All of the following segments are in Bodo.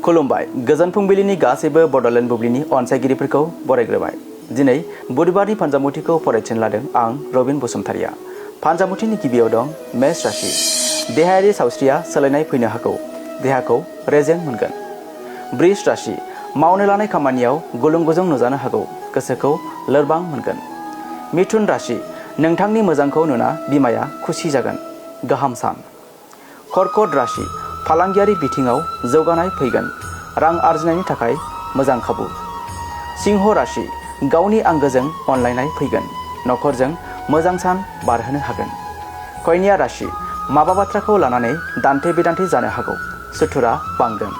खुलुमबाय गोजोन फुंबिलिनि गासैबो बडलेण्ड बुब्लिनि अनसायगिरिफोरखौ बरायग्रोबाय। दिनै बुधबारनि फानजामुथिखौ फरायथिनो लादों आं रबिन बसुमतारिया। फानजामुथिनि गिबियाव दं मेष राशि। देहायारि सावस्रिया सोलायनाय फैनो हागौ, देहाखौ रेजें मोनगोन। वृष राशि। मावनो लानाय खामानियाव गुलुं गुजुं नुजानो हागौ, गोसोखौ लोरबां मोनगोन। मिथुन राशि। नोंथांनि मोजांखौ नुना बिमाया खुसि जागोन, गाहाम सान। कर्कट राशि। फालांगियारि बिथिङाव जौगानाय फैगोन, रां आरजिनायनि थाखाय मोजां खाबु। सिंह राशि। गावनि आंगोजों अनलायनाय फैगोन, नखरजों मोजां सान बारहोनो हागोन। कन्या राशि। माबा बाथ्राखौ लानानै दान्थे बिदान्थे जानो हागौ, सुथुरा बांगोन।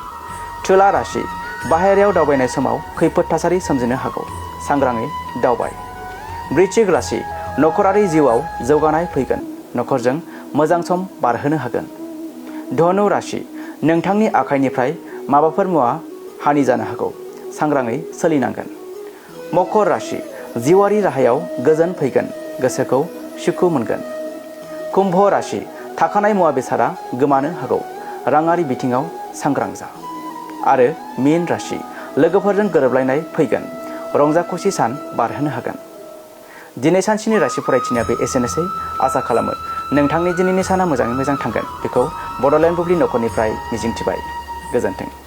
तुला राशि। बाहेरायाव दावबायनाय समाव खैफोद थासारि सोमजिनो हागौ, सांग्राङै दावबाय। वृश्चिक राशि। नखरारि जिउआव जौगानाय फैगोन, नखरजों मोजां सम बारहोनो हागोन। धनु राशि। नोंथांनि आखाइनिफ्राय माबाफोर मुवा हानि जानो हागौ, सांग्राङै सोलिनांगोन। मकर राशि। जिउआरि राहायाव गोजोन फैगोन, गोसोखौ सुखु मोनगोन। कुम्भ राशि। थाखानाय मुवा बेसादा गोमानो हागौ, राङारि बिथिङाव सांग्रां जा। आरो मीन राशि। लोगोफोरजों गोरोबलायनाय फैगोन, रंजा खुसि सान बारहोनो हागोन। दिनै सानसेनि राशि फरायथिनाया बे एसेनोसै। आसा खालामो नोंथांनि दिनैनि साना मोजाङै मोजां थांगोन, बेखौ बडलेण्ड बुब्लि नखरनिफ्राय मिजिंथिबाय। गोजोन्थों।